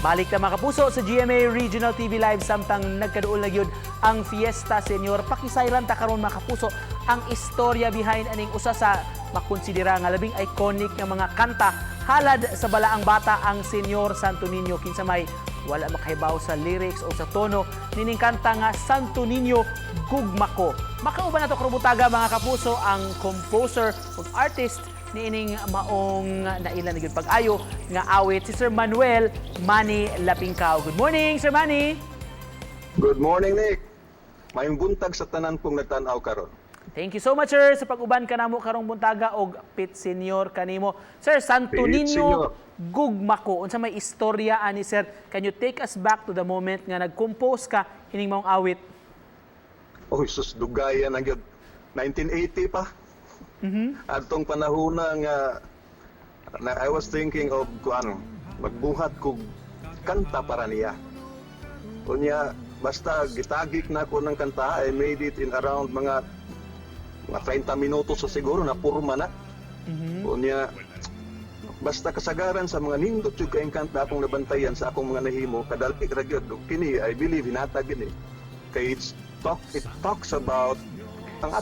Balik na, mga kapuso, sa GMA Regional TV Live samtang nagkaduol na gyud ang Fiesta Senior. Pakisayran ta karon, mga kapuso, ang istorya behind aning usa sa makonsidera nga labing iconic nga mga kanta halad sa Balaang Bata, ang Señor Santo Niño. Kinsa may wala makahibaw sa lyrics o sa tono nining kanta nga Santo Niño Gugma Ko? Makauban nato karong buntaga, mga kapuso, ang composer ug artist niining maong naila na gyud pag-ayo nga awit, si Sir Manuel Manny Lapingkao. Good morning, Sir Manny. Good morning, Nick. Maayong buntag sa tanan pong nagtan-aw karon. Thank you so much, sir, sa pag-uban kanamo karong buntaga og Pit Senior kanimo. Sir, Santo Pit Niño Senior. Gugma Ko. Unsa may istorya ani, sir? Can you take us back to the moment nga nag-compose ka ining maong awit? Oh, sus, dugayan na gyud. 1980 pa. Atong panahon na nga na I was thinking of kuan, magbuhat kog kanta para niya. Unya basta gitagik na ko ng kanta, I made it in around mga 30 minutos sa siguro na purma na. Unya basta kasagaran sa mga nindot yung kaayong kanta akong nabantayan sa akong mga nahimo, kadali ra gyud. Ug kini, I believe hinatag gini kay it talks about ang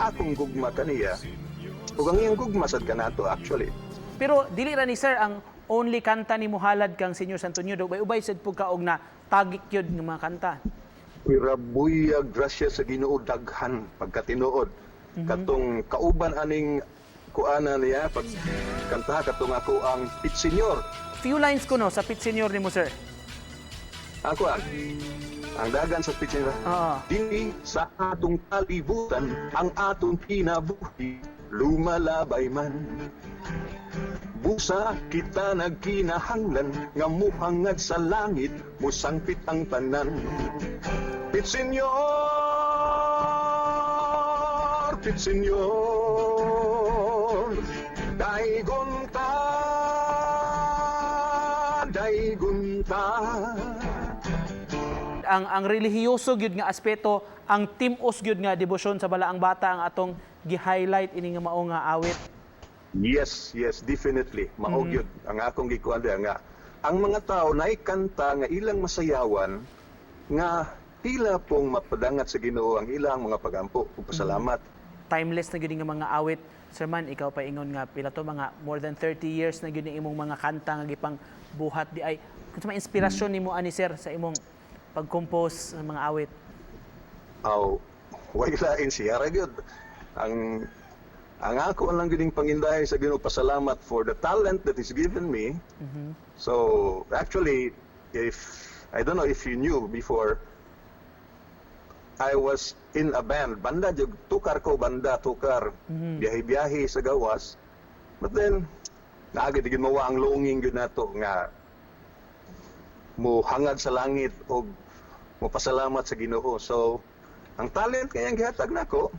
akong gugma kaniya ug ang iyang gugma sad kanato actually. Pero dili ra ni, sir, ang only kanta ni muhalad kang Señor Santo Niño. Ubay-ubay sad pud ka og na tagik yun nga mga kanta. Pero buyag, grasya sa Ginoo, daghan pagkatinuod. Katong kauban aning kuana niya pag kanta, katong ako ang Pit Senior. Few lines ko no sa Pit Senior nimo, sir. Ako ang dagan sa Pit Senior. Oo. Dinhi sa atong kalibutan, ang atong kinabuhi, lumalabay man. Busa kita nagkinahanglan nga muhangad sa langit, musangpit ang tanan. Pit Senyor, Pit Senyor, daygon ta, daygon ta. Ang relihiyoso gyud nga aspeto, ang tim-os gyud nga debosyon sa Balaang Bata ang atong gi-highlight ini nga mao nga awit. Yes, definitely. Mao gyud ang akong gikuan diha nga ang mga tao naay kanta nga ilang masayawan nga tila pong mapadangat sa Ginoo ang ilang mga pagampo ug pasalamat. Timeless na gyud nga mga awit. Sir Man, ikaw pa ingon nga pila to, mga more than 30 years na gyud ni imong mga kanta nga gipang buhat di ay. Kung sa may inspirasyon nimo ani, sir, sa imong pag-compose ng mga awit? Aw, way lain, siya ra gyud. Ang ako lang gyud pangindahay sa Ginoo, pasalamat for the talent that is given me. So, actually, if I don't know if you knew before, I was in a band. Banda jud, tukar ko banda, tukar. Biyahe-biyahe sa gawas. But then, naagid gid mawa ang longing gyud nato nga mo hangad sa langit og mopasalamat sa Ginoo. So, ang talent kayang gihatag nako,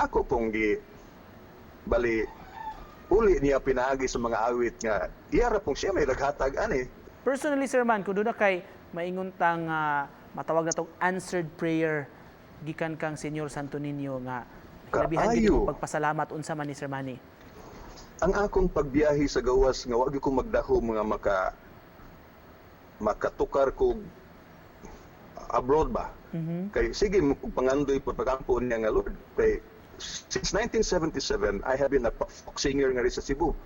ako pong gi bali uli niya pinaagi sa mga awit nga iya ra pong siya may naghatag ani. Personally, Sir Man, kung doon na kay maingon tang matawag na tong answered prayer gikan kang Señor Santo Niño nga labihan gid Kaayo. Imong pagpasalamat, unsa man ni, Sir Manny? Ang akong pagbiyahe sa gawas nga wa gyud ko magdaho mga makatukar ko abroad ba. Kay sige mo kog pangandoy po, pagampo niya nga Lord, kay since 1977 I have been a folk singer nga rin sa Cebu.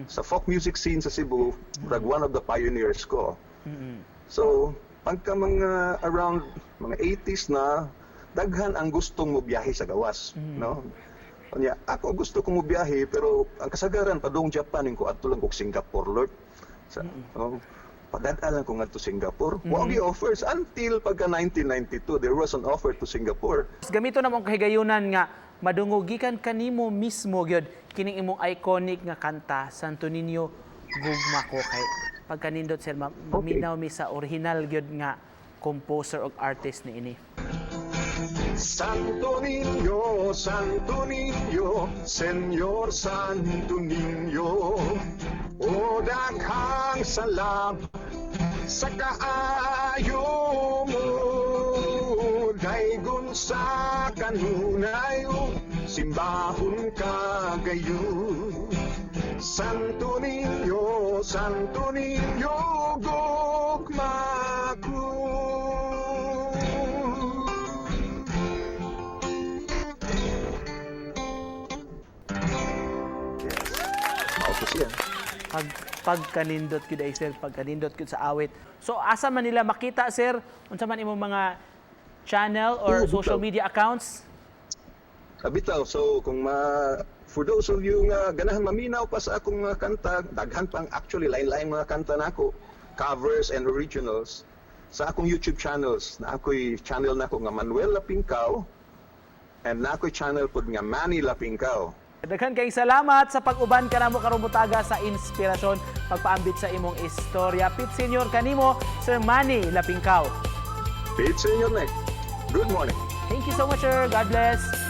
Sa folk music scene sa Cebu, murag one of the pioneers ko. So, pagka mga around mga 80s na, daghan ang gustong mo biyahe sa gawas, no? Unya, ako gusto kong mobiyahe pero ang kasagaran padung Japan ko, adto lang kog Singapore, Lord. Sa, oh, padad lang ko ngadto Singapore. Wa mm offers until pagka 1992 there was an offer to Singapore. Gamito na mong kahigayunan nga madungog gikan kanimo mismo gyud kining imong iconic nga kanta, Santo Niño Gugma Ko, kay pagkanindot, sir, maminaw mi sa original gyud nga composer og artist niini. Santo Niño, Santo Niño, Señor Santo Niño, o daghang salamat sa kaayo mo. Daygon sa kanunay, simbahon ka gayon. Santo Niño, Santo Niño, gugma. ko siya. Pagkanindot gyud ay, sir, pagkanindot gyud sa awit. So asa man nila makita, sir? Unsa man imong mga channel or Oo, social bitaw. Media accounts? Bitaw, so kung ma for those of you nga ganahan maminaw pa sa akong mga kanta, daghan pang actually lain-lain mga kanta nako, covers and originals sa akong YouTube channels. Na ako'y channel nako nga Manuel Lapingkaw and na ako'y channel pod nga Manny Lapingkaw. Daghan kay salamat sa pag-uban kanamo karong butaga sa inspirasyon, pagpaambit sa imong istorya. Pit Senior kanimo, Sir Manny Lapingkaw. Pete Senior Nick. Good morning. Thank you so much, sir. God bless.